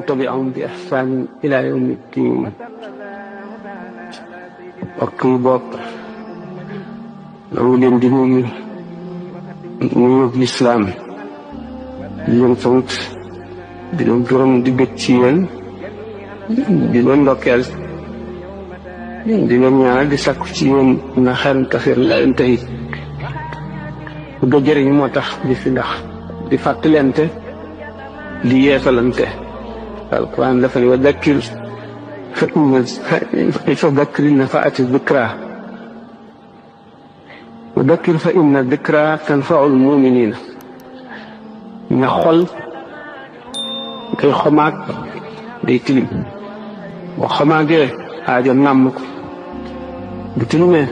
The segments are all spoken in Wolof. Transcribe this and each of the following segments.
تبعهم بإحسان إلى يوم الدين. وكي بوك لولين ديني نيو الإسلام يوم صوت بدون جرم دي بتشين بدون لوكال بدون ñaanal di sakku ci yeen na xaram kafir la entay do jëriñ moo tax di fi ndax di fàttalente di yeesalante alquran dafa ne wa dakkir fa dakkir nafaati dhikra wa dakkir fa inna dhikra tanfa'u al-mu'minina nga xol day xomaag day tilim boo xomaagee aajo nàmm ko bu tilimee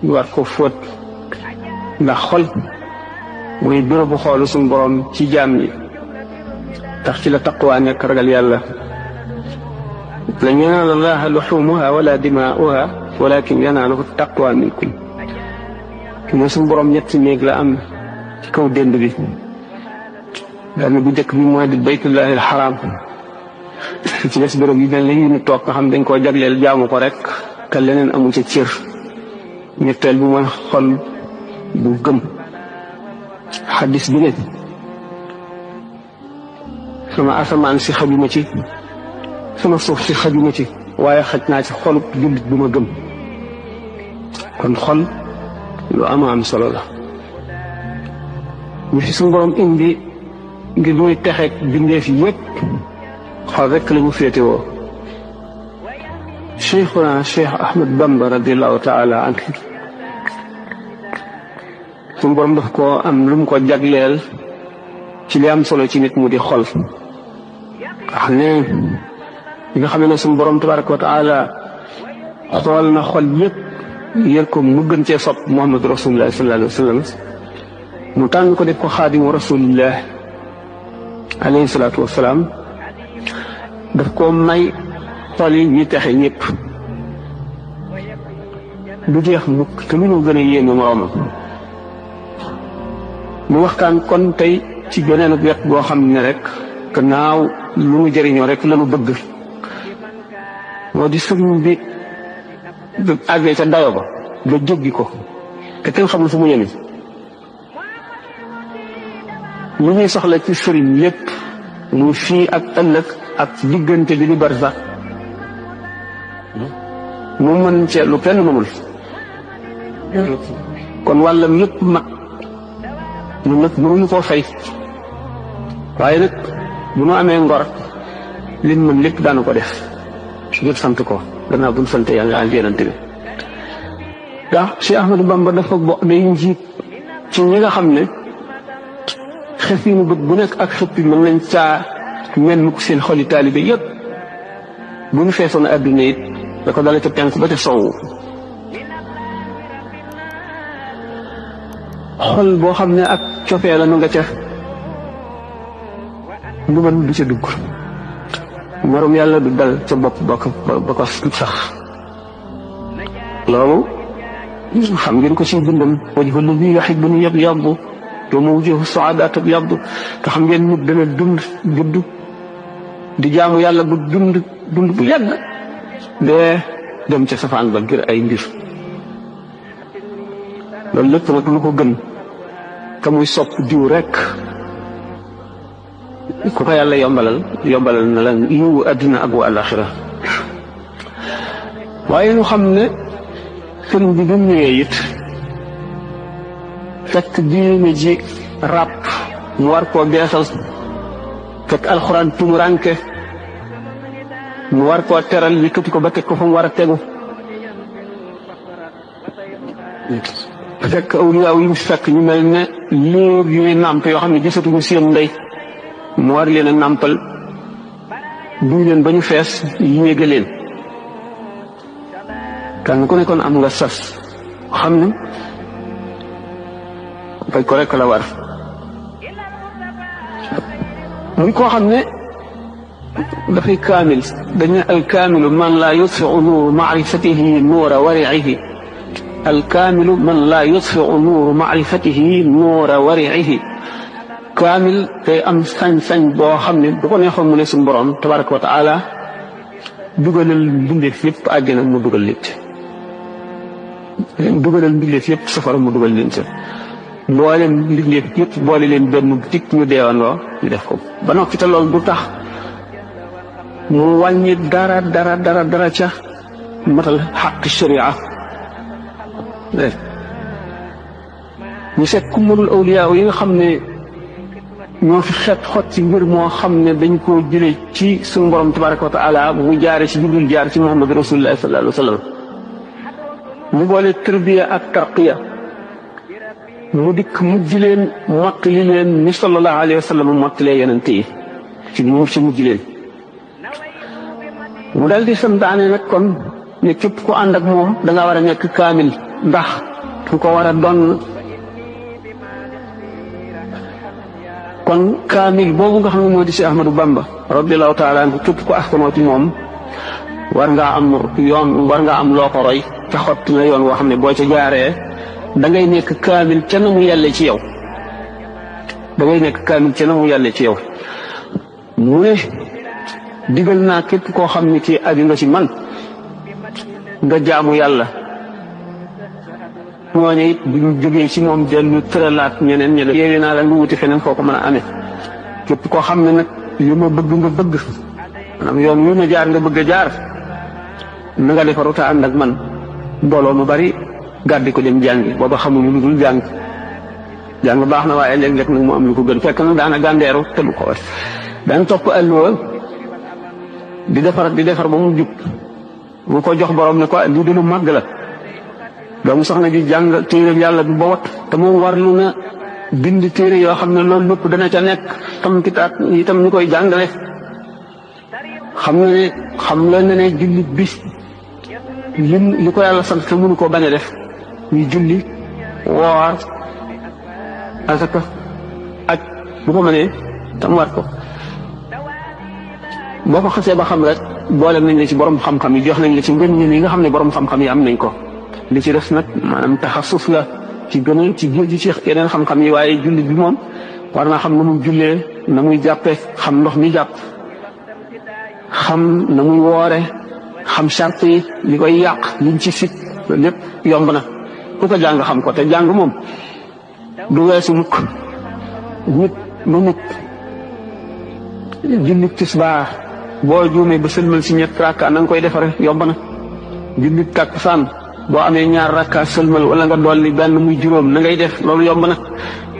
ñu war ko fóot ndax xol muy bërëbu xoolu suñu borom ci jaam ñi tax ci la taqwa nekk ragal yàlla lan yanaala llaaha luxuumuha wala dimaa'uha walakin yanaaluhu taqwa minkum ne suñu borom ñetti néeg la am ci kaw dénd bi benn bu njëkk bi mooy di baytullahi alxaram ci des bërëb yi mel ne yi ñu toog nga xam dañ koo jagleel jaamu ko rek te leneen amul ca cër ñetteel bi mooy xol bu gëm xaddis bi ne sama asamaan si xajuma ci sama suuf si xajuma ci waaye xaj naa ci xolub jullit bu ma gëm kon xol lu am solo la ñu fi suñu borom indi ngir muy texeeg bindeef yi yépp xol rekk la mu féetewoo cheikhuna cheikh Ahmad Bamba radiallahu taala anhu suñu borom daf ko am lu mu ko jagleel ci li am solo ci nit mu di xol wax ne li nga xam ne suñu borom tabaraka wa taala xool na xol yépp yër ko mu gën cee sopp Muhammad rasulullah sallallahu alayhi wa sallam mu tànn ko def ko xaadimu rasulillah alayhi salaatu wasalaam daf ko may xol yi ñi texe ñëpp du jeex mukk te lu ñu gën a yéeme moroomam mu waxtaan kon tey ci geneen wet boo xam ne rek gannaaw lu mu jëriñoo rek la mu bëgg moo di sëriñ bi àggee ca dayo ba ba jéggi ko te kenn xamul fu mu yemi li ñuy soxla ci sëriñ lépp mu fii ak ëllëg ak diggante bi di barsax mu mën cee lu kenn mënul kon wàllam yëpp mag ñun nag mënuñu koo fay waaye nag bu nu amee ngor liñ mën lépp daanu ko def ngir sant ko gannaaw buñ sant yàlla ak yonent bi ndax Cheikh Ahmadou Bamba dafa day njiit ci ñi nga xam ne xef yi mu bët bu nekk ak xëpp yi mën nañ caa mel mu ko seen xoli taalibe yëpp bu ñu feesoon adduna it da ko dale ca penk ba ca sowwu xol boo xam ne ak cofee la nu nga ca lu mën du ca dugg marum yàlla du dal ca bopp ba ko sax loolu xam ngeen ko ci bindam wajhu lladi yuhibbuni yabyaddu wa wujuhu su'adaa tabyaddu te xam ngeen nit dana dund di jaamu yàlla bu dund bu yàgg dee dem ca safaan ba ngir ay mbir loolu lépp nag lu ko gën ka muy sopp diw rek ku ko yàlla yombalal na la yiwu àddina ak wa alaxira waaye ñu xam ne sëriñ bi gëm ñëwee it fekk diine ji ràpp mu war koo beesal fekk alxuraan tumuranke mu war koo teral yëkkati ko ba teg ko fa mu war a tegu fekk awliyaaw yi mu fekk ñu mel ne liir yuy nàmp yoo xam ne gisatuñu seen ndey mu war leen a nàmpal duy leen ba ñu fees yéege leen kan ku nekkoon am nga sas xam ne fay ko rek la war muy koo xam ne dafay kaamil dañ ne alkaamilu man laa yutfiu nuuru maarifatihi nuura wariihi alkaamilu man laa yutfiu nuuru maarifatihi nuura wariihi kaamil te am sañ-sañ boo xam ne du ko neexoon mu ne suñu borom tabaraka wa taala dugalal mbindeef yëpp àjjana mu dugal leen ci dugalal mbindeef yëpp safara mu dugal leen ci mboolem mbindeef yëpp boole leen benn tik ñu deewandoo ñu def ko ba noppi te loolu du tax mu wàññi dara ca matal xaq sharia ñu seet ku mënul awliya yi nga xam ne ñoo fi xeet xot ci mbir moo xam ne dañ koo jëlee ci suñu borom tabaraka wa taala mu jaare ci Jibril jaar ci Muhammad rasulullah sallallahu alayhi wa sallam mu boole tarbiya ak tarqiya mu dikk mujj leen mottali leen ni sallallahu alayhi wa sallam mottalee yonent yi ci mujj leen mu dal di santaane nag kon ne képp ku ànd ak moom da nga war a nekk kaamil ndax ku ko war a doon kon kaamil boobu nga xam ne moo di si Ahmadou Bamba radiyallahu taala anhu képp ku askanoo ci moom war ngaa am yoon war ngaa am loo ko roy te xott na yoon woo xam ne boo ca jaaree da ngay nekk kaamil ca na mu yàlle ci yow da ngay nekk kaamil ca na mu yàlle ci yow mu ne digal naa képp koo xam ne kii aju nga ci man nga jaamu yàlla ñooñu it bu ñu jógee ci moom dellu tëralaat ñeneen ñi la yéene naa la nga wuti feneen foo ko mën a amee képp koo xam ne nag li ma bëgg nga bëgg maanaam yoon wi ma jaar nga bëgg a jaar na nga defaru te ànd ak man mbooloo mu bari gàddi ko dem jàngi booba xamuñu lu dul jàng baax na waaye léeg-léeg nag mu am lu ko gën fekk nag daana gàndeeru te lu ko war daan topp alluwa di defar ba mu jub mu ko jox borom ne ko lii de lu màgg la doomu soxna ji jàng téere yàlla bi ba wat te moom war lu na bind téere yoo xam ne loolu lépp dana ca nekk tam kitaat itam ñu koy jàngale xam la ne jullit bi li ko yàlla sant te mënu koo bañ a def ñu julli woor asaka aj bu ko mënee tam war ko boo ko xasee ba xam rek boole nañ la ci borom xam-xam yi jox nañ la ci ngën yi nga xam ne borom xam-xam yi am nañ ko li ci des nag maanaam taxasus la ci gën a ci yeneen xam-xam yi waaye jullit bi moom war naa xam na muy jullee na muy jàppe xam ndox mi jàpp xam na muy woore xam charte yi li koy yàq liñ ci sit lépp yomb na ku ko jàng xam ko te jàng moom du weesu mukk nit lu nit jullit tisbaar boo juumee ba sëlmal si ñett rakka na nga koy defare yomb na jullit takkusaan boo amee ñaar rakka sëlmal wala nga dolli benn muy juróom na ngay def loolu yomb na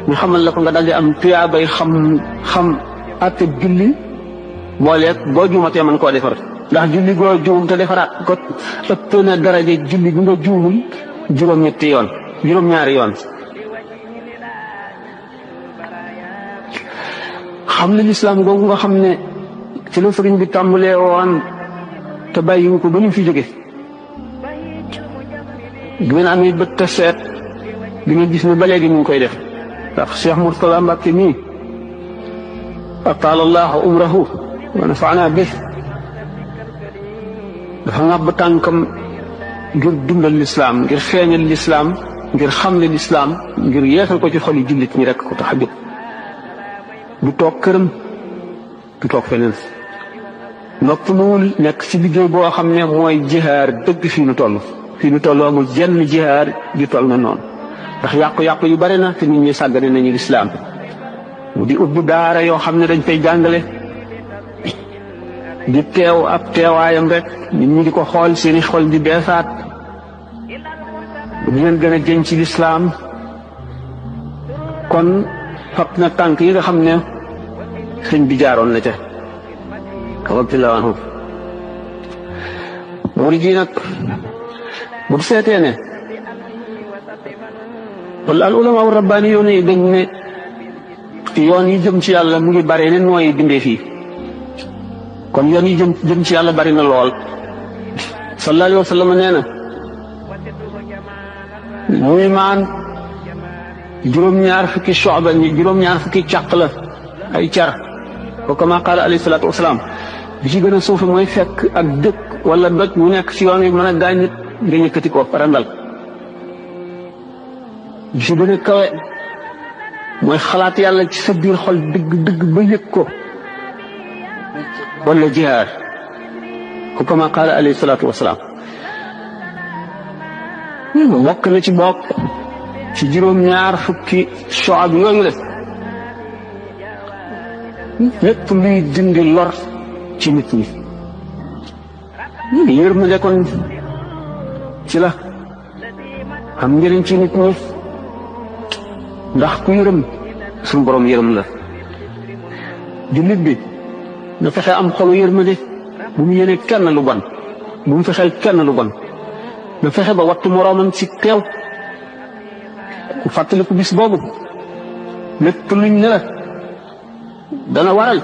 ñu xamal la ko nga daldi am tuyaabay xam àtte julli booleeg boo juumatee mën koo defar ndax julli goo juum te defaraat ko ëpp na daraje julli bi nga juumul juróom-ñaari yoon xam ne lislaam googu nga xam ne ci la sëriñ bi tàmbalee woon te bàyyiwu ko ba ñu fi jóge du ngeen amee bët te seet di nga gis ne ba léegi ñu ngi koy def ndax Cheikh Mourtada Mbacke mii ataala allahu umrahu wa nafaana bi dafa ngàbb tànkam ngir dundal lislaam ngir feeñal lislaam ngir xamle lislaam ngir yeesal ko ci xoli jullit ñi rek ko tax a jóg du toog këram du toog feneen noppaluwul nekk ci liggéey boo xam ne mooy jihaar dëgg fii nu toll amul jenn jihaar di toll na noonu ndax yàqu-yàqu yu bari na te nit ñi sàggane nañu lislaam mu di ubbi daara yoo xam ne dañ fay jàngale di teew ab teewaayam rek nit ñi di ko xool seeni xol di beesaat bu leen gën a jën ci lislaam kon fab na tànk yi nga xam ne sëñ bi jaaroon na ca radiyallahu anhu murid yi nag bu seetee ne wala al ulama wa rabbaani yoon yi dañ ne yoon yi jëm ci yàlla mu ngi bare ne nooy bindee fii kon yoon yi jëm ci yàlla bari na lool sallallahu alayhi wa sallam nee na muy maan juróom-ñaar fukki soxba ñi juróom-ñaar fukki càq la ay car ko kama qaala alayhi salaatu wasalaam bi ci gën a suufe mooy fekk ak dëkk wala doj mu nekk ci yoon wi mën a gaañ nit nga yëkkati ko parandal bi ci gën a kawe mooy xalaat yàlla ci sa biir xol dëgg ba yëg ko wala jihaar ko kama qaala alayhi salaatu wasalaam bokk na ci bokk ci juróom-ñaar fukki shu'ab yooyu la lépp luy dindi lor ci nit ñi yërmande kon ci la am njëriñ ci nit ñi ndax ku yërëm suñu borom yërëm la jullit bi na fexe am xolu yërmande bu mu yéene kenn lu bon bu mu fexeel kenn lu bon na fexe ba wattu moroomam ci teew ku fàttaliku bis boobu lépp luñ ne la dana waral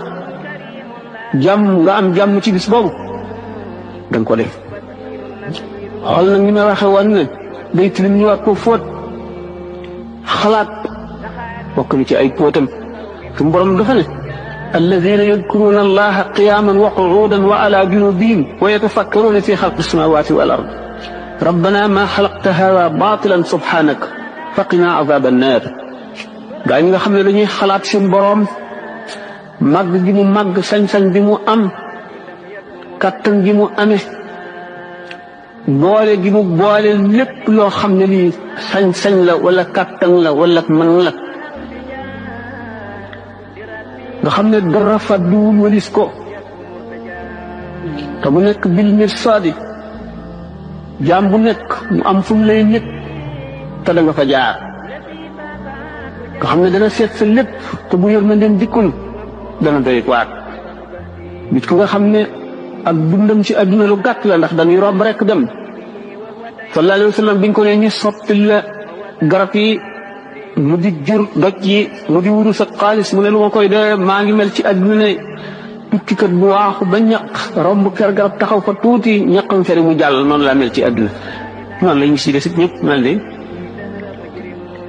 jàmm nga am jàmm ci bis boobu danga ko def xool nag ni ma waxe woon ne day tilim ñu war ko fóot xalaat bokk na ci ay póotam suñu borom dafa ne alladina yadkuruna allaha qiyaman wa qu'udan wa ala junubihim wa yatafakkaruna fi xalqi samawati wal ard rabbana ma xalaqta hada batilan subhanak faqina azab annar gaa ñi nga xam ne dañuy xalaat seen borom màgg gi mu màgg sañ-sañ bi mu am kattan gi mu amee boole gi mu boole lépp loo xam ne lii sañ-sañ la wala kattan la wala mën la nga xam ne dara fàdduwul walis ko te bu nekk bil mirsaadi jaam bu nekk mu am fu mu lay nekk te da nga fa jaar nga xam ne dana seet sa lépp te bu yërmandeem dikkul dana doy waat nit ku nga xam ne ak dundam ci àdduna lu gàtt la ndax dañuy rob rek dem sallallahu alayhi wa sallam biñ ko ne ñu soppil la garab yi mu di jur doj yi mu di wuru sa xaalis mu ne lu ma koy dee maa ngi mel ci àdduna ne tukkikat bu waaxu ba ñaq romb kër garab taxaw fa tuuti ñaqam fere mu jàll noonu laa mel ci àdduna noonu la ñu si des it ñëpp mel de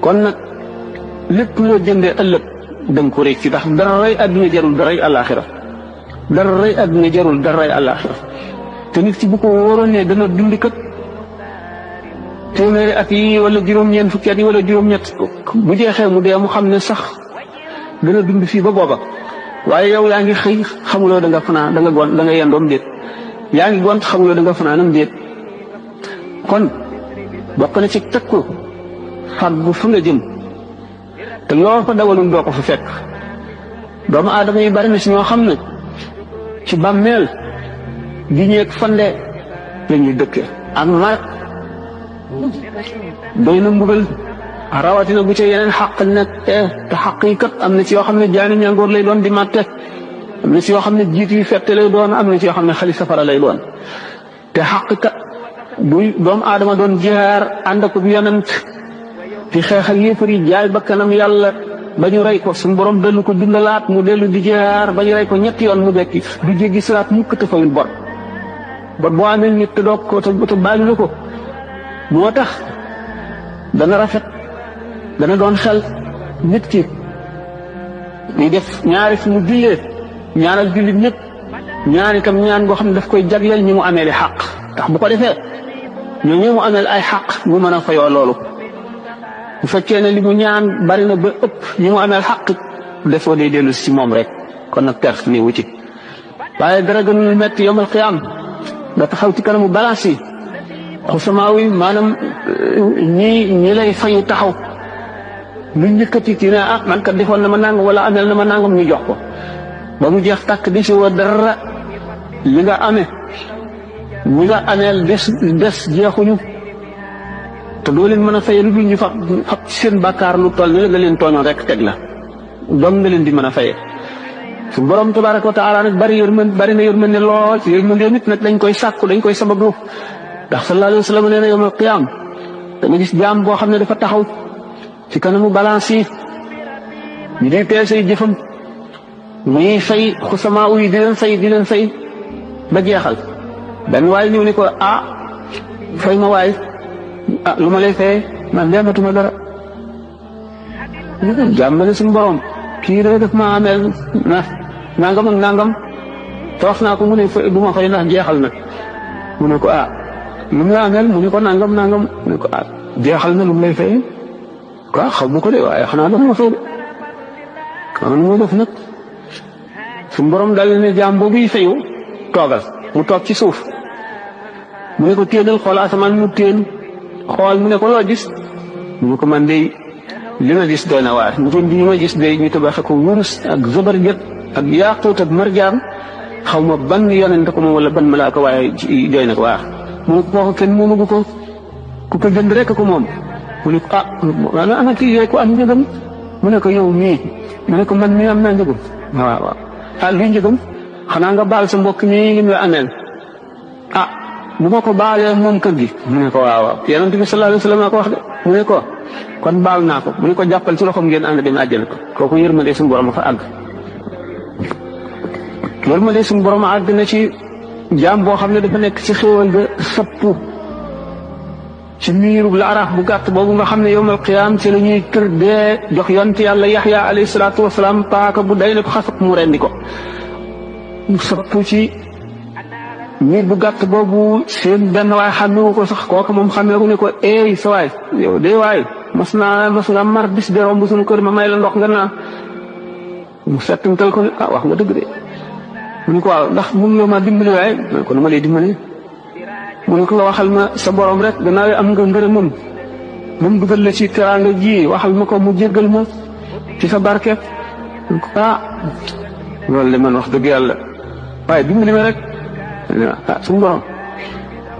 kon nag lépp loo jëndee ëllëg danga ko rëcc ndax dara rey àdduna jarul daray àllaaxira dara rey àdduna jarul dara rey àllaaxira te nit ki bu ko wóoroon ne dana dund kat téeméeri at yi wala juróom-ñeent fukki at yi wala juróom-ñett bu jeexee mu dee mu xam ne sax dana dund fii ba booba waaye yow yaa ngi xëy xamuloo da nga fanaan da nga gont da nga yendoom déet yaa ngi gont xamuloo da nga fanaanam déet kon bokk na ci tëkku fàggu fu nga jëm te loo fa dawalul doo ko fa fekk doomu aadama yi bari na si ñoo xam ne ci bàmmeel gi ñeeg fande la ñuy dëkke ak mar doy na mbugal rawatina bu ca yeneen xaq nekk te xaq yi kat am na ci yoo xam ne jaani ñangoor lay doon di màtte am na ci yoo xam ne jiit yi fette lay doon am na ci yoo xam ne xali safara lay doon te xaq kat bu doomu aadama doon jihaar ànd ak bu yonent di xeex ak yéefar yi jaay bakkanam yàlla ba ñu rey ko suñu borom dellu ko dundalaat mu dellu di jihaar ba ñu rey ko ñetti yoon mu bekki du jéggi siraat mukk te fayul bor boo amee nit te doog ko te baalu la ko moo tax dana rafet dana doon xel nit ki di def ñaari fu mu jullee ñaanal jullit ñëpp ñaan itam ñaan goo xam ne daf koy jagleel ñi mu amee li xaq ndax bu ko defee ñoo ñi mu ameel ay xaq mu mën a fayoo loolu bu fekkee ne li mu ñaan bari na ba ëpp ñi mu ameel xaq defoo day dellu si moom rek kon nag perte ni wuti waaye dara gënul metti yawmal qiyaam nga taxaw ci kanamu balance yi xusamaaw yi maanaam ñi lay fayu taxaw lu njëkkati ci ne ah man kat defoon na ma nangam wala ameel na ma nangam ñu jox ko ba mu jeex tàkk di si wa dara li nga amee ñi nga ameel des jeexuñu te doo leen mën a fay lu dul ñu fab ci seen bàkkaar lu toll ni la leen tooñoon rek teg la doom nga leen di mën a fayee su borom tabaraka wa taala nag bari na yërmande lool yërmande nit nag dañ koy sàkku dañ koy sabablu ndax sallallahu alayhi wa sallam nee na yawmal qiyaam da nga gis jaam boo xam ne dafa taxaw ci kanamu balance yi ñu di peese say jëfam muy fay xusamaa yi di leen fay ba jeexal benn waaye ñëw ni ko ah fay ma waay ah lu ma lay fayee man dematuma dara jàmmale suñu borom kii rek daf ma ameel na nangam ak nangam te wax naa ko mu ne du ma fay ndax jeexal na mu ne ko ah lu mu la ameel mu ne ko nangam mu ne ko ah jeexal na lu mu lay fayee quoi xaw ma ko de waaye xanaa dama ma fay de kon mu def nag suñu borom dal ne jaam boobu yi fayu toogal mu toog ci suuf mu ne ko téenal xool asamaan mu téen xool mu ne ko loo gis mu ne ko man de li ma gis doy na waar ñu ko li ma gis de ñu tabaxe ko wurus ak zabarjat ak yaaquut ak marjaan xaw ma ban yonent ko moom wala ban malaaka waaye doy na ko waar mu ne ko kooku kenn moomagu ko ku ko jënd rek ko moom mu ne ko ana kii yooyu ko am njëgam mu ne ko yow mii mu ne ko man mii am naa njëgam waaw luy njëgam xanaa nga baal sa mbokk mii li mu ameel bu ma ko baalee moom kër gi mu ne ko waaw yonent bi sallallahu alayhi wa sallam ko wax de mu ne ko kon baal naa ko mu ne ko jàppal ci loxoom ngeen ànd dem àjjana ko kooku yërmande suñu borom a fa àgg yërmande suñu borom a àgg na ci jaam boo xam ne dafa nekk ci xéewal ga sappu ci miiru la araaf bu gàtt boobu nga xam ne yowmal qiyaam ci la ñuy tër dee jox yonent yàlla yaxya alayhi salaatu wasalaam paaka bu day ne ko xasab mu rendi ko mu sappu ci miir bu gàtt boobu seen benn waay xàmmewu ko sax kooku moom xàmmeeku ne ko eey sa waay yow de waay mas nga mar bis de romb suñu kër ma may la ndox nga naa mu settantal ko ne wax nga dëgg de mu ne ko waaw ndax mun nga ma dimbali waaye mu ne ko nu ma lay dimbali mu ne ko nga waxal ma sa borom rek gannaaw am nga ngërëmam moom dugal la ci teraanga ji waxal ma ko mu jéggal ma ci sa barke mu ne ko loolu de man wax dëgg yàlla waaye dimbali ma rek suñu borom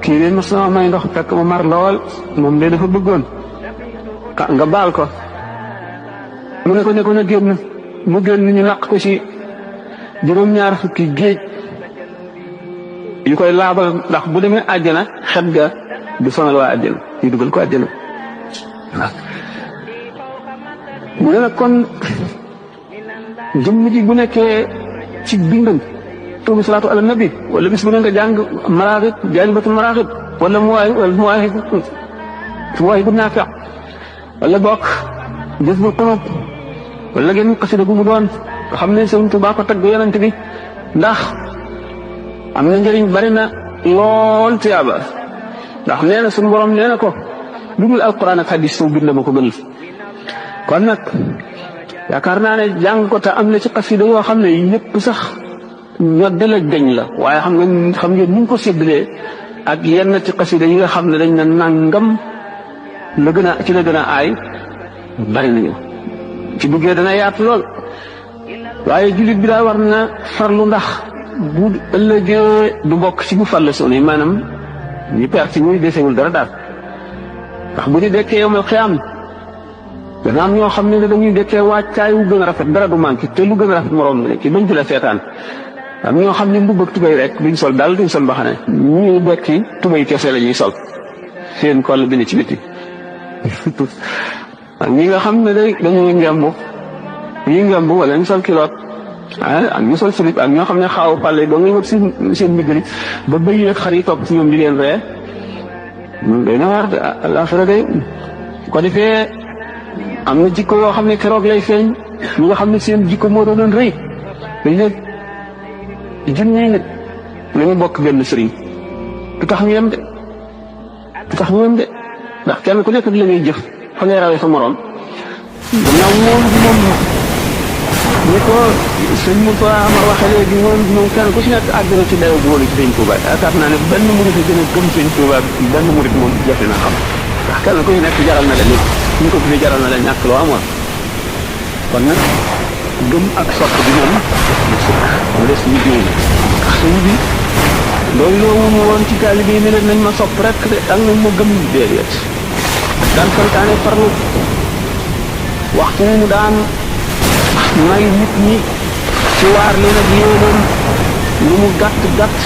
kii de mas na may ndox fekk ma mar lool moom de dafa bëggoon nga baal ko mu ne ko na génn mu génn ñu làq ko ci juróom-ñaar fukki géej yu koy laabal ndax bu demee àjjana xet ga du sonal waa àjjana ñu dugal ko àjjana waaw mu ne nag kon jëmm ji bu nekkee ci bindam tuubi salaatu ala nabi wala bis bu ne nga jàng maraaxib jaalibatul maraaxib wala muwaay bu naafiq wala bokk jës bu tamab wala genn xasida gu mu doon nga xam ne Sëriñ Tuubaa ko tagg yonent bi ndax am na njëriñ bari na lool tiyaaba ndax nee na suñu borom nee na ko lu dul alquran ak hadis soo bind ma ko gënal kon nag yaakaar naa ne jàng ko te am na ci xasida yoo xam ne yëpp sax ñoo dala gañ la waaye xam ngeen ni ñu ko séddalee ak yenn ci xasida yi nga xam ne dañ na nangam la gën a ci la gën a aay bari nañu ci duggee dana yaatu lool waaye jullit bi daal war na farlu ndax bu ëllëgee du bokk ci bu farla soon yi maanaam ñi perte ñuy desewul dara daal ndax bu ñu dekkee yowmal xiyaam dana am ñoo xam ne dañuy dekkee wàccaay wu gën a rafet dara du manqué te lu gën a rafet moroom la ci bañ ci la seetaan am ñoo xam ne mbubb ak tubéy rek duñ sol daal duñ sol mbaxane ñuy dekki tubéy kese la ñuy sol seen koll bi ne ci biti ak ñi nga xam ne dañuy ngemb wala ñu sol kiloot ak ñu sol slip ak ñoo xam ne xaaw pàlle doo ngay wër seen migri ba bëy ak xar yi topp ci ñoom di leen ree day na waar àllaaxira day ko defee am na jikko yoo xam ne keroog lay feeñ ñi nga xam ne seen jikko moo doon rëy dañ ne junni nit lañu bokk benn sëriñ du tax ñu yem de ndax kenn ku nekk la ngay jëf fa ngay rawee sa morom gannaaw moom ni ko sëñ Moussa Amar waxee léegi moom kenn ku ci nekk àgg na ci dayoo bu wóolu ci sëñ Touba yaakaar naa ne benn murit gën a gëm sëñ Touba benn murit moom jafe na xam ndax kenn ku ci nekk jaral na la nit ñu ko fi jaral na la ñàkk loo amoon kon nag gëm ak sopp bi moom mu des ñu jiw ndax sëñ bi loolu loo mu woon ci taalibe yi ne leen nañ ma sopp rek de ak nañ ma gëm déedéet daan santaane farlu waxtu mu daan may nit ñi ci waar leen ak yéenam lu mu gàtt gàtt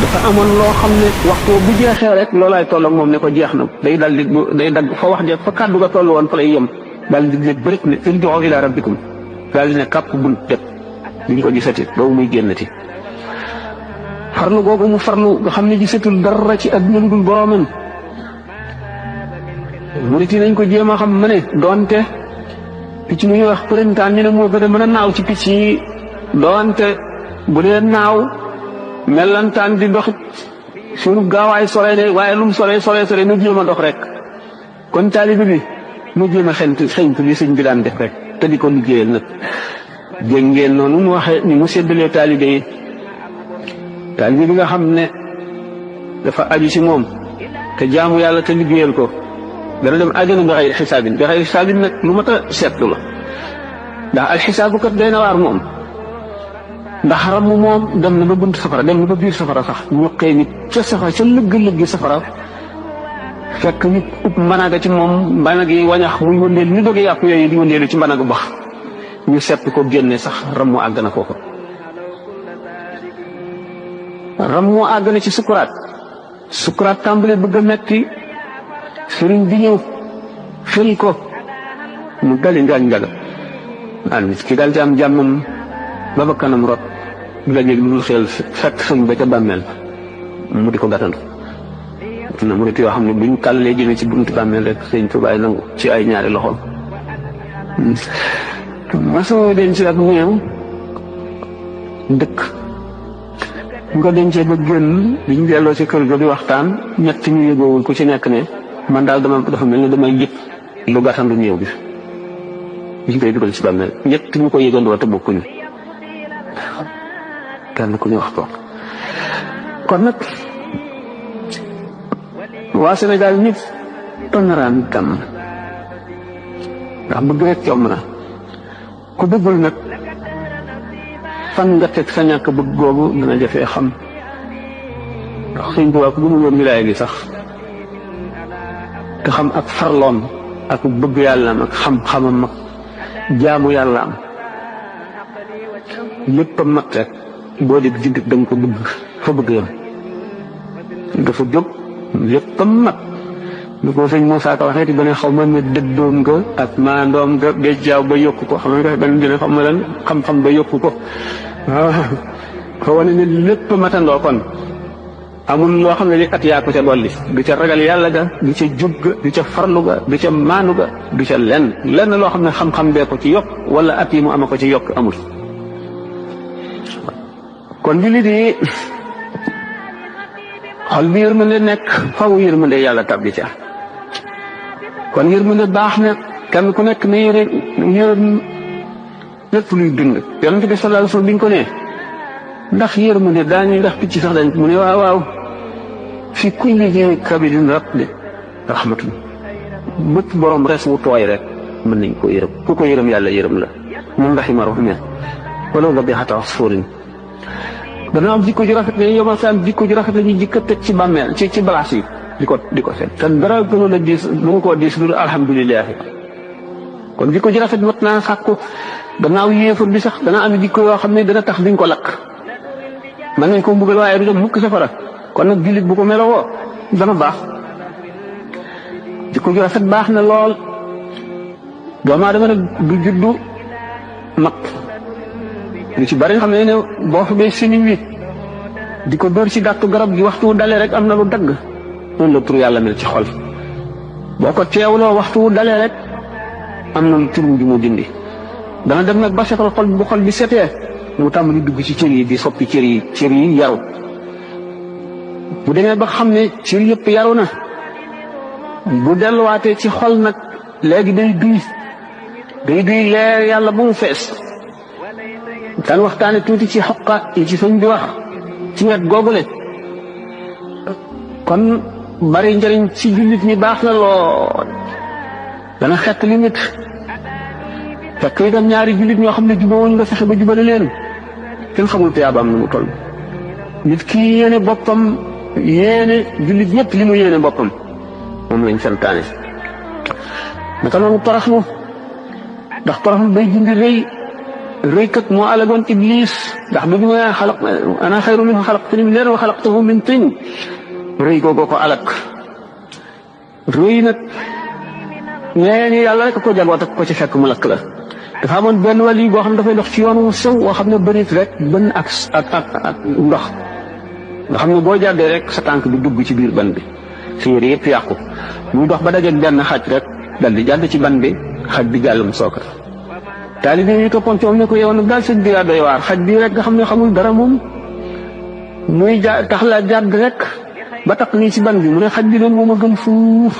dafa amoon loo xam ne waxtu bu jeexee rek loolaay toll ak moom ne ko jeex na day dal di day dagg fa wax jeex fa kàddu ga toll woon fa lay yem daal di ne bërit ne irji'u ila rabbikum daal di ne kàpp bunt def duñ ko gisati boobu muy génnati farlu googu mu farlu nga xam ne gisatul dara ci àdduna lu dul boroomam murit yi nañ ko jéem a xam ma ne doonte picc mu ñuy wax përintaan ñu ne moo gën a mën a naaw ci picc yi doonte bu dee naaw mellantaan di dox suñu gaawaay sore ne waaye lu mu sore nu jéem a dox rek kon taalibe bi nu jéem a xeñtu li sëñ bi daan def rek te di ko liggéeyal nag dégg ngeen noonu mu waxee ni mu séddalee taalibe yi taalibe bi nga xam ne dafa aju ci moom te jaamu yàlla te liggéeyal ko dana dem àjjana bi xayri xisaabin nag lu mat a seetlu la ndax alxisaabu kat day na waar moom ndax ramm moom dem na ba bunt safara dem na ba biir safara sax ñu xëy nit ca safara ca lëgg-lëggi safara fekk nit ub mbanaga ci moom mbanag yi wañax muy wëndeel ni doge yàpp yooyu di wëndeelu ci mbanagu bax ñu seppi ko génne sax ram mu àgg na foofu ram mu àgg na ci sukuraat tàmbale bëgg a metti sëriñ bi ñëw fël ko mu gali njaga nit ki daal ci am jàmmam ba ba kanam rot du la jég lu dul xel fekk sëñ ba ca bàmmeel mu di ko gàttandu na mu yoo xam ne buñ tàllalee jëmee ci buntu bàmmeel rek sëñ Tuubaa nangu ci ay ñaari loxoom masoo denc ak ñeew dëkk bu ko dencee ba génn biñ delloo ci kër ga di waxtaan ñett ñu yëgoowul ku ci nekk ne man daal dafa mel ne damay jëpp lu gàttandu ñeew bi biñ koy dugal ci bàmmeel ñett ñu ko yëgandoo te bokkuñu kenn ku ñu wax ko kon nag waa Sénégal ñëpp tonaraan kam ndax bëgg rek yomb na ku bëggul nag fan nga teg sa ñàkk bëgg googu dana jafee xam ndax Sëñ Tuubaa ku gëmul woon wilaaya gi sax te xam ak farloom ak bëgg yàllaam ak xam-xamam ak jaamu yàllaam lépp a mat rek boo dee jullit da nga ko bëgg fa bëgg yam dafa jóg lépp a mat lu ko sëñ Moussa Ka waxee ti ba ne xaw ma ne dëddoom nga ak maandoom nga béjjaaw ba yokku ko xam nga benn dina xam ma lan xam-xam ba yokku ko waaw fa wane ne lépp a matandoo kon amul loo xam ne li at yaa ko ca dolli du ca ragal yàlla ga du ca jub ga du ca farlu ga du ca maanu ga du ca lenn loo xam ne xam-xam bee ko ci yokk wala at yi mu ama ko ci yokk amul kon bi li di xol bi yërmande nekk faw yërmande yàlla tabbi ca kon yërmande baax na kenn ku nekk ne yërëm lépp luy dund yonent bi sallallahu alayhi wasallam bi ñu ko nee ndax yërmande daañu ndax picc sax dañ mu ne waaw fi kulli zi kabidin ratbin rahmatun bët borom res wu tooy rek mën nañ ko yërëm ku ko yërëm yàlla yërëm la mun rahima rahman wala dabihata asfurin dana am jikko ju rafet ne yomal sa am jikko ju rafet la ñuy jikko teg ci bàmmeel ci balaas yi di ko seet te dara gënoon a diis lu nga koo diis lu alhamdulilah kon jikko ju rafet mat naa sàkku gannaaw yéefar bi sax dana am jikko yoo xam ne dana tax duñ ko lakk mën nañ ko mbugal waaye du dem mukk safara kon nag jullit bu ko melowoo dana baax jikko ju rafet baax na lool doomu aadama nag du juddu mag lu ci bari nga xam ne boo fa bay siniñ wi di ko dóor ci dàttu garab gi waxtu wu dalee rek am na lu dagg noonu la tur yàlla mel ci xol boo ko teewloo waxtu wu dalee rek am na lu turum ji mu dindi dana dem nag ba setal xol bu xol bi setee mu tàmbali dugg ci cër yi di soppi cër yi yaru bu demee ba xam ne cër yëpp yaru na bu delluwaatee ci xol nag léegi day duy leer yàlla bu mu fees daan waxtaane tuuti ci xoqa yi ci sëñ bi wax ci wet googule kon bari njëriñ ci jullit ñi baax na lool dana xett li nit fekk itam ñaari jullit ñoo xam ne jubawuñ nga fexe ba jubale leen kenn xamul tuyaabaam nu mu toll nit ki yéene boppam yéene jullit ñëpp li mu yéene boppam moom lañ santaane naka noonu toroxlu ndax toroxlu day dindi rëy kat moo alagoon iblis ndax bi mu ana xayru minhu xalaqtani min naarin wa xalaqtahu min tiin rëy googu ko alak rëy nag ñeneen ñi yàlla rek ko jagoo ko ci fekk mu lakk la dafa amoon benn wàll yi boo xam ne dafay dox ci yoon wu sew woo xam ne bërit rek bën ak ndox nga xam ne boo jàddee rek sa tànk bi dugg ci biir ban bi sa yére yëpp yàqu muy dox ba dajeeg benn xaj rek dal di jàdd ci ban bi xaj bi jàllum sookar taalibe yi toppoon ci moom ne ko yow nag daal sëñ bi yaa doy waar xaj bii rek nga xam ne xamul dara moom muy tax la jàdd rek ba tax nii ci ban bi mu ne xaj bi doon moom a gën fuuf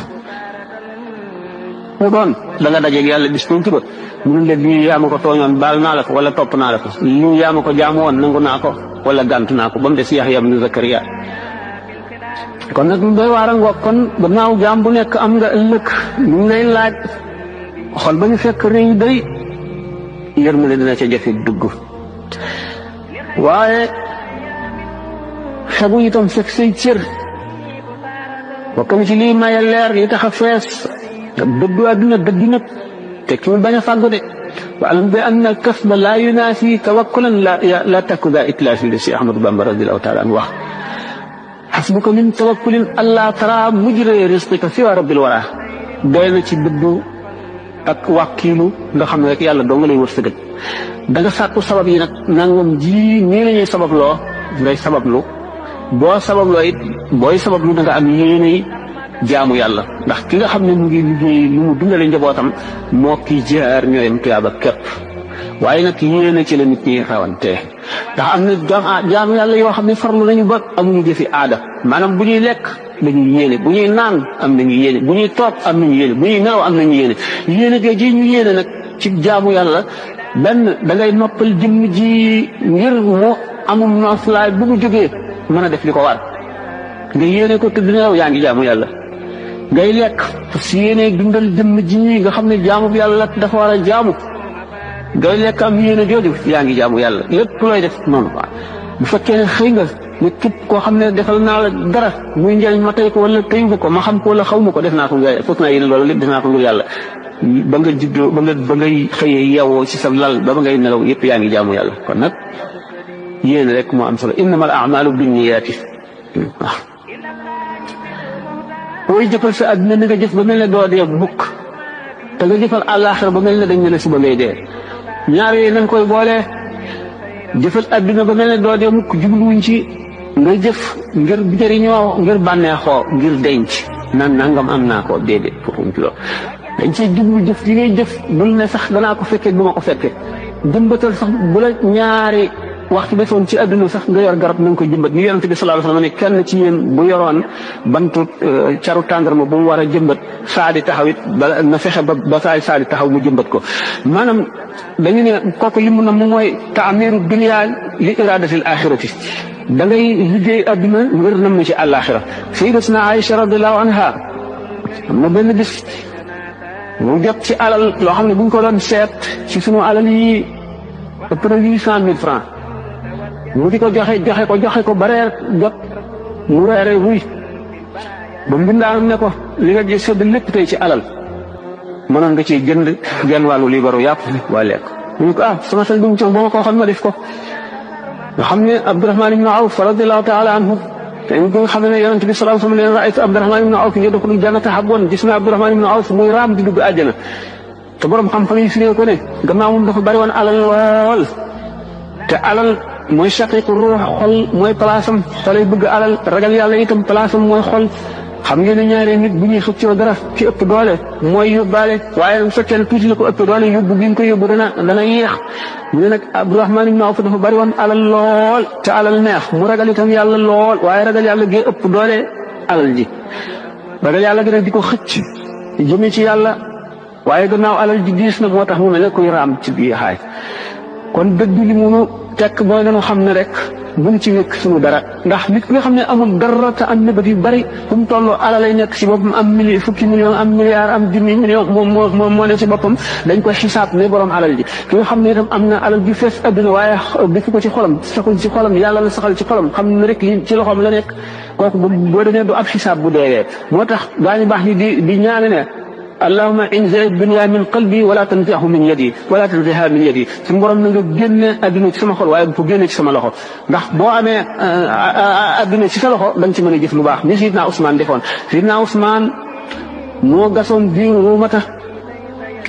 doon da nga dajeeg yàlla bis tuuti ba mu ne leen lii yaa ma ko tooñoon baal naa la ko wala topp naa la ko lii yaa ma ko jaamu woon nangu naa ko wala gàntu naa ko ba mu des Yaxya ibnu Zakariya kon nag doy waar a ngoog kon gannaaw jaam bu nekk am nga ëllëg ñu ngi lay laaj xol ba ñu fekk réew day yërmande dina ca jafe dugg waaye xegu itam fekk say cër bokk na ci lii maye leer yi tax a fees dëddu àdduna dëddu nag tekkiwul bañ a fàggu de wa alam bi anna al kasba laa yunaasi tawakkulan la takku daa itlaasi de si Ahmadu Bamba radiallahu taala an wax xasbuka min tawakkulin allaa tara mujra risqika siwa rabbil wara doy na ci dëddu ak wàkkiilu nga xam ne rek yàlla doo nga lay wërsëgal da nga sàkku sabab yi nag nangam ji nii la ñuy sababloo ngay sabablu boo sababloo it booy sabablu da nga am yéene jaamu yàlla ndax ki nga xam ne mu ngi liggéey lu mu dundale njabootam moo kii jaar ñooyam tuyaaba képp waaye nag yéene ci la nit ñi rawante ndax am na jaamu yàlla yoo xam ne farlu nañu ba amuñu jëfi aada maanaam bu ñuy lekk dañuy yéene bu ñuy naan am nañu yéene bu ñuy toog am nañu yéene bu ñuy nelaw am nañu yéene yéene ge ji ñu yéene nag ci jaamu yàlla benn da ngay noppal jëmm ji ngir mu amum noflaay bu mu jógee mën a def li ko war nga yéene ko tëdd nelaw yaa ngi jaamu yàlla ngay lekk si yéene dundal jëmm ji nga xam ne jaamu bi yàlla dafa war a jaamu ngay lekk am yéene jooju yaa ngi jaamu yàlla lépp looy def noonu quoi bu fekkee ne xëy nga ne képp koo xam ne defal naa la dara muy njëriñ ma tey ko wala teyu ko ma xam ko wala xaw ma ko def naa ko ngir foofu naa yéene loolu lépp def naa ko ngir yàlla ba nga juddoo ba ngay xëyee yeewoo ci sa lal ba ngay nelaw yëpp yaa ngi jaamu yàlla kon nag yéene rek moo am solo innamal a'maalu binniyaati waaw booy jëfal sa àdduna ni nga jëf ba mel ne doo dee mukk te nga jëfal àllaaxira ba mel ne dañ ne la suba ngay dee ñaar yooyu nañ koy boole jëfal àdduna ba mel ne doo dee mukk jubluwuñ ci nga jëf ngir jëriñoo ngir bànneexoo ngir denc nan nangam am naa ko déedéet foofu ci loolu dañ ciy jublu jëf li ngay jëf bul ne sax danaa ko fekkee du ma ko fekkee jëmbatal sax bu la ñaari waxtu defoon ci àdduna sax nga yor garab na nga koy jëmbat ni yonent bi sallallahu alayhi wasallam ne kenn ci yéen bu yoroon bantu caru tàndarma bu mu war a jëmbat saa di taxaw it ba na fexe ba saa di taxaw mu jëmbat ko maanaam dañu ne kooku li mu na mu mooy taamiru dunya li iradatil axirati da ngay liggéey àdduna ngir nam ci àllaaxira sayyidatuna Aïcha radiyallahu anha am na benn bis mu jot ci alal loo xam ne bu ñu ko doon seet ci sunu alal yi ëpp na 800 000 francs mu di ko joxe ko ba reer jot mu reere wuy ba mbindaanam ne ko li nga gis sedd lépp tey ci alal mënoon nga ciy jënd genn wàllu liibaru yàpp waa lekk mu ne ko sama xel du mu ci ba ma ko waxoon ma def ko nga xam ne Abdurahmaan ibnu Awf radiyallahu taala anhu te ñu nga xam ne yonent bi sallallahu alayhi wa sallam leen raaytu Abdurahmaan ibnu Awf yadxulul jannata habwan gis na Abdurahmaan ibnu Awf muy raam di dugg àjjana te borom xam-xam yi firee ko ne gannaaw moom dafa bari woon alal lool te alal mooy shaqiiqu ruux xol mooy palaasam te lay bëgg alal ragal yàlla itam palaasam mooy xol xam ngeen ne ñaari nit bu ñuy xëccoo dara ci ëpp doole mooy yóbbaale waaye bu fekkee ne tuuti la ko ëpp doole yóbbu bi ko yóbbu dana yéex mu ne nag Abdurahmaan ibn Awf dafa bari woon alal lool te alal neex mu ragal itam yàlla lool waaye ragal yàlla gee ëpp doole alal ji ragal yàlla gi nag di ko xëcc jëmee ci yàlla waaye gannaaw alal ji diis nag moo tax mu mel ne kuy raam ci biir xaay kon dëgg li munu tekk mooy dañu xam ne rek buñ ci wékk suñu dara ndax nit ki nga xam ne amul dara te am nëbët yu bari fu mu toll alalay nekk ci boppam am fukki million am milliard am junni million moom moo ne ci boppam dañ koy xisaab ne borom alal ji ki nga xam ne itam am na alal ji fees adduna waaye defu ko ci xolam saxul ci xolam yàlla la saxal ci xolam xam ne rek ci loxoom la nekk kooku boo demee du ab xisaab bu deewee moo tax gaa ñu baax ñi di ñaane ne allahumma inzi dunya min qalbi wala tanzihu min yadi wala tanziha min yadi su borom na nga génne adduna ci sama xol waaye bu ko génne ci sama loxo ndax boo amee adduna ci sa loxo da nga ci mën a jëf lu baax ni Sidna Ousmane defoon Sidna Ousmane moo gasoon biir ruumata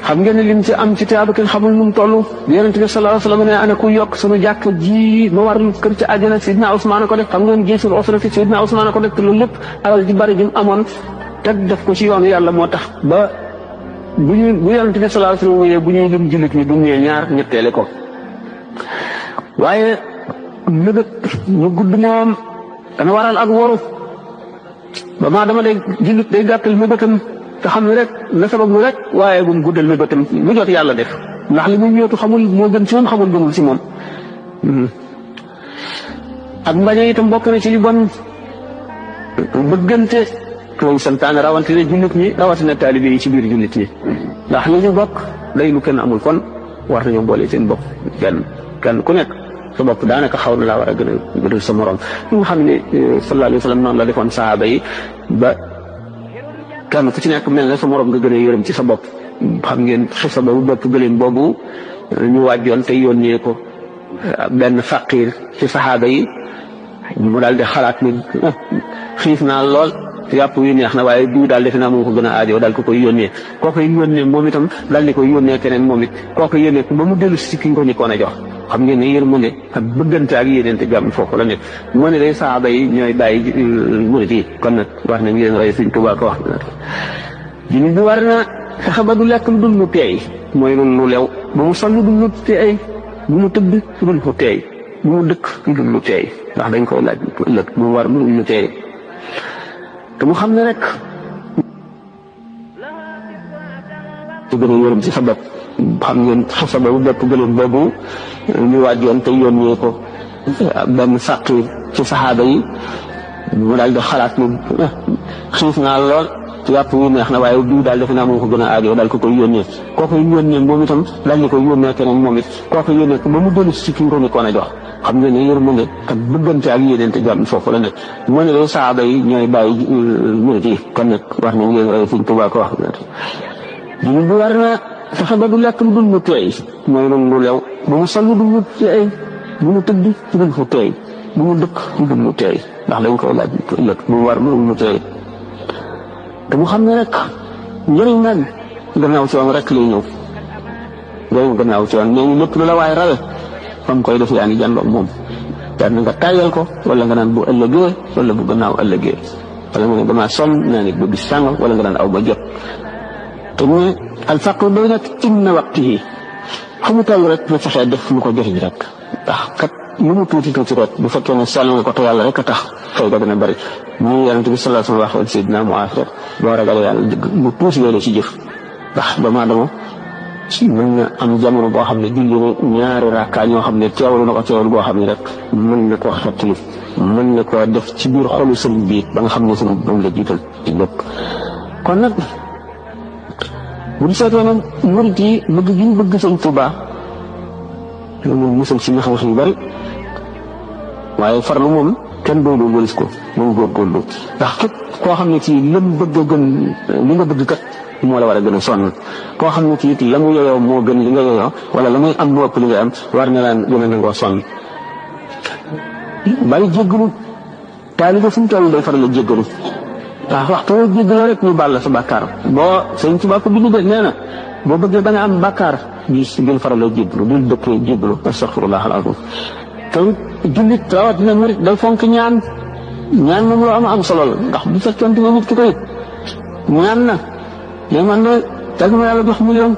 xam ngeen ne lim ci am ci tiyaaba kenn xamul nu mu toll yonent bi sallallahu alayhi wa sallam ne ana ku yokk sunu jàkk ji ma war kër ci àjjana Sidna Ousmane ko def xam ngeen gisul osra fi Sidna Ousmane ko def te loolu lépp alal ji bari ji mu amoon teg def ko ci yoonu yàlla moo tax ba bu yonent bi sallallahu alayhi wa sallam bu ñuy lim jullit ñi du ñëwee ñaar ñetteele ko waaye nëbët ñu gudd moom dana waral ak waru ba maa dama day jullit day gàttal nëbëtam te xam ne rek na sabab lu rek waaye bu mu guddal mi bëtam lu jot yàlla def ndax li muy ñëwtu xamul moo gën ci moom xamul gënul ci moom. ak mbañe itam bokk na ci li bon bëggante loolu santaane rawatina jullit ñi rawatina taalibe yi ci biir jullit ñi ndax li ñu bokk day lu kenn amul kon war nañoo boole seen bopp kenn ku nekk sa bopp daanaka xaw na laa war a gënal sa morom li nga xam ne sallallahu alayhi wa sallam noonu la defoon sahaaba yi ba kenn ku ci nekk mel na sa morom nga gën a yërëm ci sa bopp. xam ngeen xisa ba bu bopp gëleen boobu ñu wàjjoon te yónnee ko benn faqiir ci sahaaba yi mu daal di xalaat ni xiif naa lool yàpp yu neex na waaye diw daal defe naa moo ko gën a aajo daal ko koy yónnee kooku yónnee moom itam daal di koy yónnee keneen moom it kooku yónnee ko ba mu dellu si ki nga ko ñëkkoon a jox. xam ngeen ne yërmande ak bëggante ak yéeneente jàmm foofu la nekk moo ne day saaba yi ñooy bàyyi murit yi kon nag war nañ leen roy Sëñ Tuubaa ko wax jullit bi war na fexe ba du lekk lu dul lu teey mooy lu lew ba mu sol lu dul lu teey bu mu tëdd lu dul lu teey bu mu dëkk lu dul lu teey ndax dañ koy laaj ëllëg bu mu war lu dul lu teey te mu xam ne rek su gën a yërëm ci sa bopp xam ngeen xisa ba bu bopp gëleen boobu ñu wàjjoon te yónnee ko benn sàq ci saxaaba yi mu daal di xalaat ni xiif naa lool yàpp yu neex na waaye diw daal defe naa moo ko gën a aajo daal ko koy yónnee kooku yónnee moom itam daal di koy yónnee keneen moom it kooku yónnee ko ba mu dellu si ki nga ko nekkoon a jox xam ngeen ne yërmande ak bëggante ak yéeneente jàmm foofu la nekk moo ne day saxaaba yi ñooy bàyyi murit yi kon nag war nañ leen roy Sëñ Tuubaa ko wax jullit bi war na fexe ba du lekk lu dul lu teey mooy lu lew ba mu sol lu dul lu teey bu mu tëdd lu dul lu teey bu mu dëkk lu dul lu teey ndax dañ koy laaj ëllëg bu mu war lu dul lu teey te mu xam ne rek njëriñ nag gannaaw coon rek lay ñëw njëriñ gannaaw coon mais lépp lu la waaye rawe fam koy def yaa ngi jàndoog moom benn nga tàyyal ko wala nga naan bu ëllëgee wala bu gannaaw ëllëgee wala nga ne damaa sonn naa nit ba bis sàng wala nga naan aw ba jot te mu ne alfaqru doy nag inna waqtihi fu mu toll rek na fexee def lu ko jëriñ rek ndax kat lu mu tuuti rek bu fekkee ne sell nga ko te yàlla rek a tax fay ga dana bëri ñu yonent bi sallallahu alayhi wa sallam waxoon Seydina Muaaz boo ragalee yàlla dëgg mu tuuti loolu ci jëf ndax doomu aadama mën na am jamono boo xam ne julli na ñaari rakkaa ñoo xam ne teewlu na ko teewlu boo xam ne rek mën na koo xettali mën na koo def ci biir xolu sëriñ bi ba nga xam ne sëriñ moom la jiital ci lépp kon nag bu ñu seetee nag murit yi bëgg gi ñu bëgg Sëñ Tuubaa loolu musal ci nax-nax yu bari waaye farlu moom kenn doolu wëlis ko moom góorgóorlu ndax képp koo xam ne ci lam bëgg a gën li nga bëgg kat moo la war a gën a sonn koo xam ne ci it la mu yeyoo moo gën li nga yeyoo wala la muy am lu ëpp li nga am war na laan gën a nangoo sonn bari jéggalu taalibe fu mu toll day faral a jéggalu waaw waxtu woo jéggaloo rek ñu baal la sa bàkkaar boo Sëñ Tuubaa ko bindu de nee na boo bëggee ba nga am bàkkaar di gën faral a jéggalu dul dëkkee jéggalu astaghfirullah al-azim te jullit rawatina murit day fonk ñaan moom loo am solo la ndax bu fekkente ne nit ki koy ñaan na mais man de teg ma yàlla jox million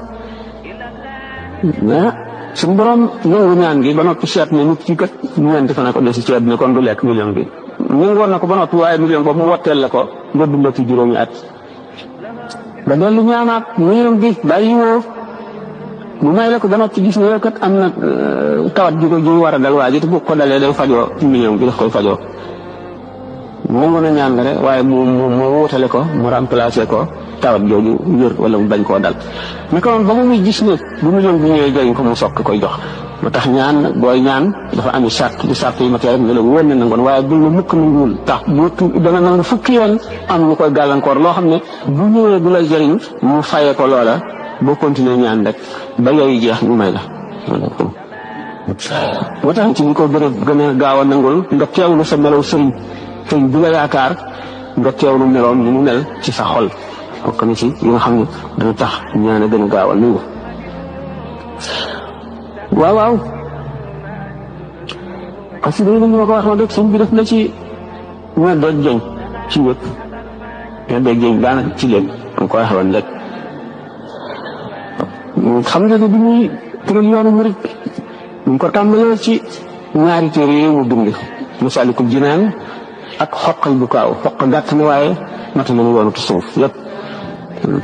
mais suñu borom nangu ñaan gi ba noppi seet ne nit ki kat ñeenti fan ko desi ci àddina kon du lekk million bi ñu ngi woon na ko ba noppi waaye million boobu mu wotteel la ko nga dundal ci juróomi at ba dellu ñaanaat million bi bàyyi woo mu may la ko ba noppi gis nga kat am na tawat ji ko war a dal waa ji te bu ko dalee day fajoo ci million bi daf koy fajoo mu mën a ñaan nga rek waaye mu wutale ko mu remplacé ko tawat jooju wér wala mu bañ koo dal mais kon ba mu muy gis ne bu million bi ñëwee jëriñ ko mu sokk koy jox moo tax ñaan booy ñaan dafa am charte di charte yi ma tee rek nga la wóor ne nangoon waaye bul na mukk nanguwul tax dana nangu fukki yoon am lu koy gàllankoor loo xam ne bu ñëwee du la jëriñ mu fayee ko loola boo continuer ñaan rek ba yooyu jeex ñu may la moo tax ci ñu ko gën a gaaw a nangul nga teewlu sa melaw sëriñ bi nga yaakaar nga teewlu meloom ni mu mel ci sa xol bokk na ci yi nga xam ne dana tax ñaan a gën a gaaw a nangu waaw parce que dañu ma ko waxoon rek sëñ bi def na ci ña dooj jëñ ci wépp ña dooj jëñ daanaka ci lépp am ko waxoon rek xam nga ne bi muy tëral yoonu murit ñu ko tàmbalee ci ñaari téere yi mu bind Masaalikul Jinaan ak xoqal bu kaaw xoq gàtt na waaye mata na yoonu tasawuf yëpp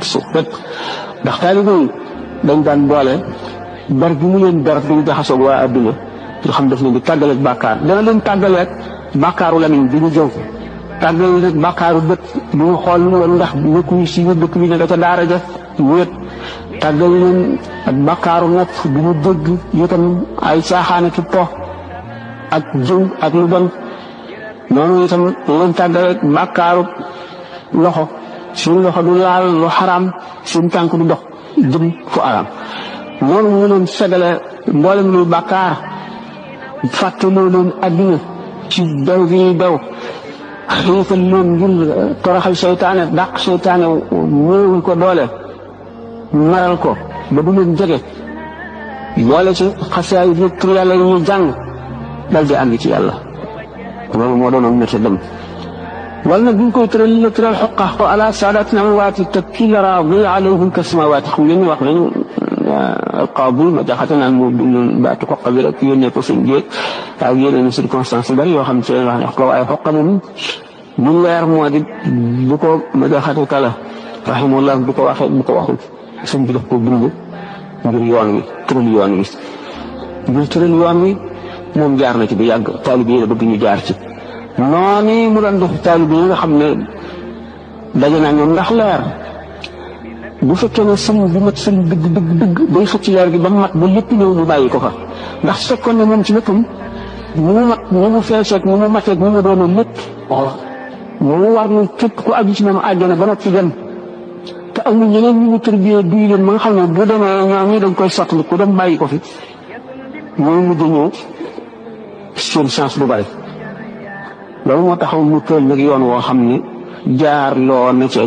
suuf bépp ndax taalibe yi dañ daan boole ber bi mu leen ber duñu jaxasoog waa adduna nga xam daf leen di tàggaleeg bàkkaar dana leen tàggaleeg bàkkaaru lamiñ bi ñu jëw tàggale leen bàkkaaru bët bi ñu xool woon ndax nekkuñu si dëkk bi ne da ca daara ja wéet tàggale leen ak bàkkaaru nopp bi ñu dégg itam ay caaxaane ki po ak jëw ak lu bon noonu itam leen tàggaleeg bàkkaaru loxo suñu loxo du laal lu xaraam suñu tànk du dox jëm fu araam noonu ñu leen segale mboolem luy bàkkaar fàttaloo leen adduna ci daw gi ñuy daw xiifal leen ngir toroxal seytaane dàq seytaane ñëwul ko doole maral ko ba du leen jege boole ci xasaay yi tur yàlla yi ñuy jàng dal di àgg ci yàlla loolu moo doonoon métti dem wala nag bu ñu koy tëral la tëral xoqa ko ala saadatina amwaati te kii la raadi alayhim ka samawaati xam ngeen wax nañu qaadi ma jaxate naan moo bindoon baatu xoqa bi rek yónnee ko suñ jéeg ak yeneen circonstance yu bari yoo xam ne seen wax ne ko waaye xoqa moom mu leer moo di bu ko ma jaxate kala rahimahullah bu ko waxee bu ko waxul suñ bi daf ko bind ngir yoon wi tëral yoon wi ngir tëral yoon wi moom jaar na ci bu yàgg taalibe yi la bëgg ñu jaar ci noonu mu doon def taalibe yi nga xam ne daje naa ñoom ndax leer bu fekkee ne sëñ bi mat sëñ dëgg day xëcc leer gi ba mat ba lépp ñëw mu bàyyi ko fa ndax su fekkoon ne moom ci léppam mu mat mu mu feeseeg mu mu mateeg mu mu doonoon lépp mu war na képp ku aju ci moom àjjana ba noppi dem te amul ñeneen ñu mu tërbiyee duy leen ba nga xam ne bu demee ñoom ñi dañ koy sottali ku dem bàyyi ko fi mooy mujj ñëw seen chance bu bari loolu moo taxaw mu tël nag yoon woo xam ne jaar loo na ca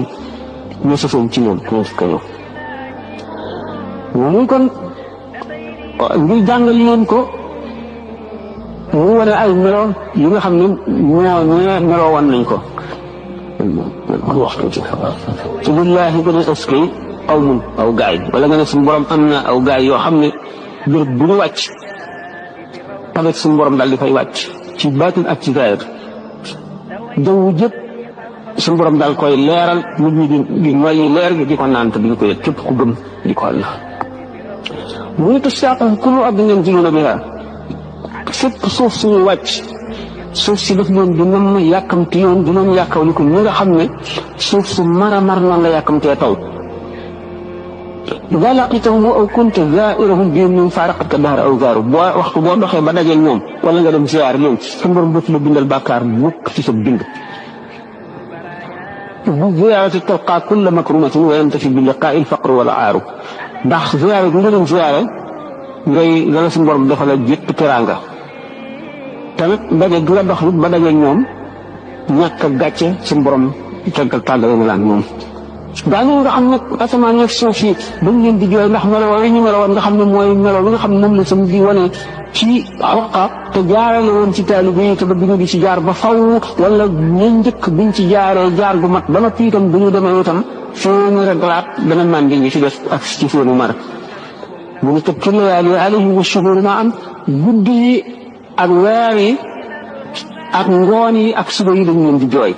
ñu sëfoon ci ñoom ñoo ko ñëw muy kon ngir jàngal leen ko mu wane ay melo yi nga xam ne meloo wan nañ ko wax ci te billaahi gën a est-ce que aw mun aw gaay wala nga ne suñu borom am na aw gaay yoo xam ne béréb bu ñu wàcc avec suñu borom daal di fay wàcc ci baatin ak ci zaahir jaww jëpp suñu borom daal koy leeral nit ñi di noyyi leer gi di ko naan te duñ ko yëg képp ku gëm di ko la mu ne tusaaqu kullu ardin yanziluuna bihaa fépp suuf suñu wàcc suuf si daf leen di nam yàkkamti yoon di leen yàkkaw li ko ñi nga xam ne suuf su mar a mar noonu la yàkkamtee taw idaa laqitahum aw kunta zaa'irahum bihim faaraqatka dahra aw zaaru boo waxtu boo doxee ba dajeel ñoom wala nga dem ziyaar leen suñu borom dootu la bindal bàkkaar mukk ci sa bind ziyaarati talqaa kulla makrumatin wa yantafi bi liqaa'i al-faqru wal aaru ndax ziyaare bi nga dem ziyaare ngay dana suñu borom dafa la jëpp teraanga tamit daje gi nga dox ba dajeeg ñoom ñàkk a gàcce suñu borom tàggale na laan moom daañu nga xam ne asamaan ak suuf si dañ leen di jooy ndax melo yi ñu meloon nga xam ne mooy melo bi nga xam ne moom la sam di wane ci xoqa te jaarale woon ci taalibe yi te ba bi nga di ci jaar ba faw wala ñu njëkk biñ ci jaaree jaar gu mat ba noppi itam bu ñu demee itam seeni reglaat dana màndi ñi ci des ak ci seenu mar mu ngi teg ci layaali alayhim wa shuhur ma am guddi yi ak weer yi ak ngoon yi ak suba yi dañ leen di jooy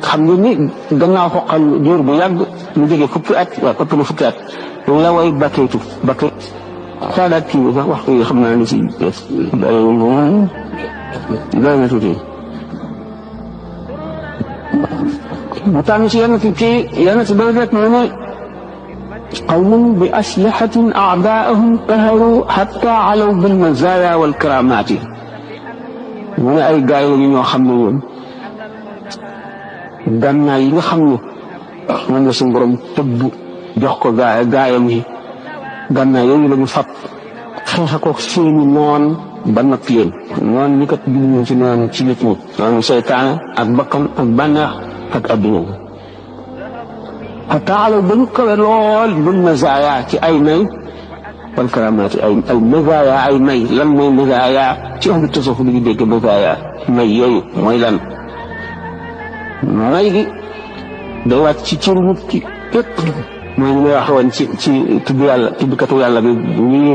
xam nga ni gannaaw xoqal diir bu yàgg lu jóge fukki at waaw ëpp na fukki at la way bakkeetu bakke saadaat kii bi sax waxtu yi xam naa ni si doy na tuuti mu tànn si yenn si doy rek mu ne qawmun bi aslahatin a'daa'ahum qaharu hatta alaw bil mazaaya wal karaamaati mu ne ay gaay la ñu ñoo xam ne woon gànnaay yi nga xam ne moom la suñu borom tëbb jox ko gaayam yi gànnaay yooyu la ñu fab xeexa ko seeni noon ba natt leen noon ñi kat dugg ci noonu ci nit ñi noonu seytaane ak bakkan ak bànneex ak adduna xataa alaw ba ñu kawe lool bil mazaaya ci ay may wal karamaati ay mazaaya ay may lan mooy mazaaya ci ahlu tasawuf li ñu dégg mazaaya may yooyu mooy lan may gi day wàcc ci cëru nit ki képp mooy li may wax woon ci tudd yàlla tuddkatu yàlla bi ñu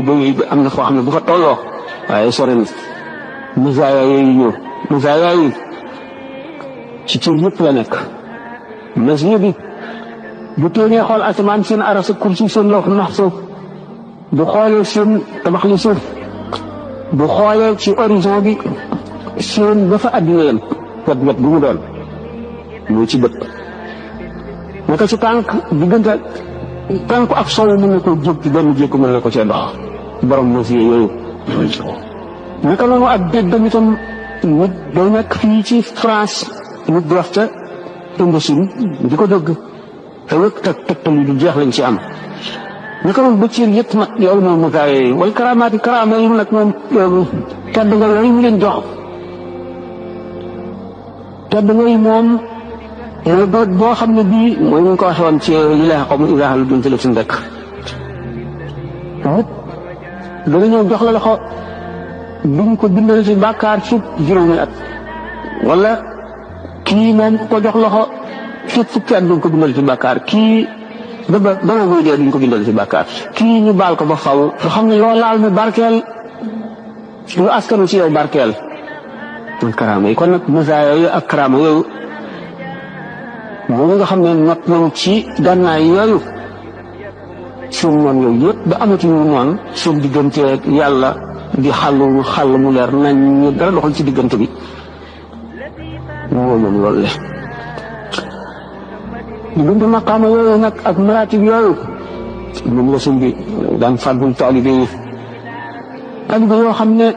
am na foo xam ne bu fa tolloo waaye sori na mazaaya yooyu ñëw mazaaya yi ci cër yëpp la nekk masiya bi bu téenee xool asamaan seen aras ak kursi seen lawh mahfuus bu xoolee seen tabax li suuf bu xoolee ci horizon bi seen ba fa àddina yam wet bu mu doon muy ci bët naka ci tànk diggante tànku ak soow mën na ko jóg ci benn jékku mën na ko cee dox borom mesure yooyu naka noonu ak déggam itam nit day nekk fii ci France nit di wax ca Indochine di ko dëgg te wëkk tegtal yi du jeex lañ ci am naka noonu ba ciir yëpp nag yow moom musaa yooyu wala karaamaati karaama yi nag moom tedd nga yooyu mu leen jox tedd nga yi moom mooy doot boo xam ne bii mooy ñu ko waxee woon ci li lay xaw ma Ibrahima lu dul suñu dëkk nit dana ñëw jox la loxo duñ ko bindal ci bàkkaar ci juróomi at wala kii moom ko jox loxo ci fukki at duñ ko bindal ci bàkkaar kii ba nga muy dee duñ ko bindal ci bàkkaar kii ñu baal ko ba faw nga xam ne loo laal mi barkeel lu askanu ci yow barkeel muy karaama yi kon nag musaa yooyu ak karaama yooyu moom nga xam ne not nañu ci gànnaay yooyu suum noonu yooyu yëpp ba amatuñu noonu suum diggante yàlla di xàll mu leer nañ ñu dara doxal ci diggante bi moo moom loolu le diggante maqaama yooyu nag ak maratib yooyu moom la suñ bi daan fàggul taalibe yi taalibe yoo xam ne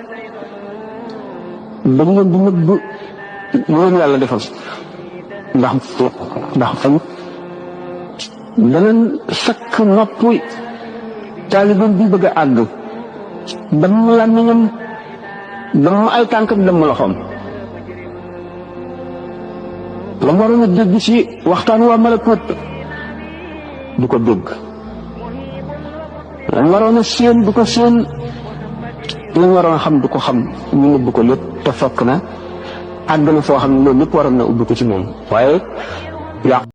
dañ leen di nëbb yoon yàlla defal ndax fañ danañ sakk nopp taalibe bi bëgg a àgg damm làmmiñam damm ay tànkam damm loxoom la mu waroon a dégg ci waxtaan waa malakut du ko dégg la mu waroon a séen du ko séen la mu waroon a xam du ko xam ñu nëbb ko lépp te fokk na àgg na foo xam ne loolu lépp waroon na ubbi ko ci moom waaye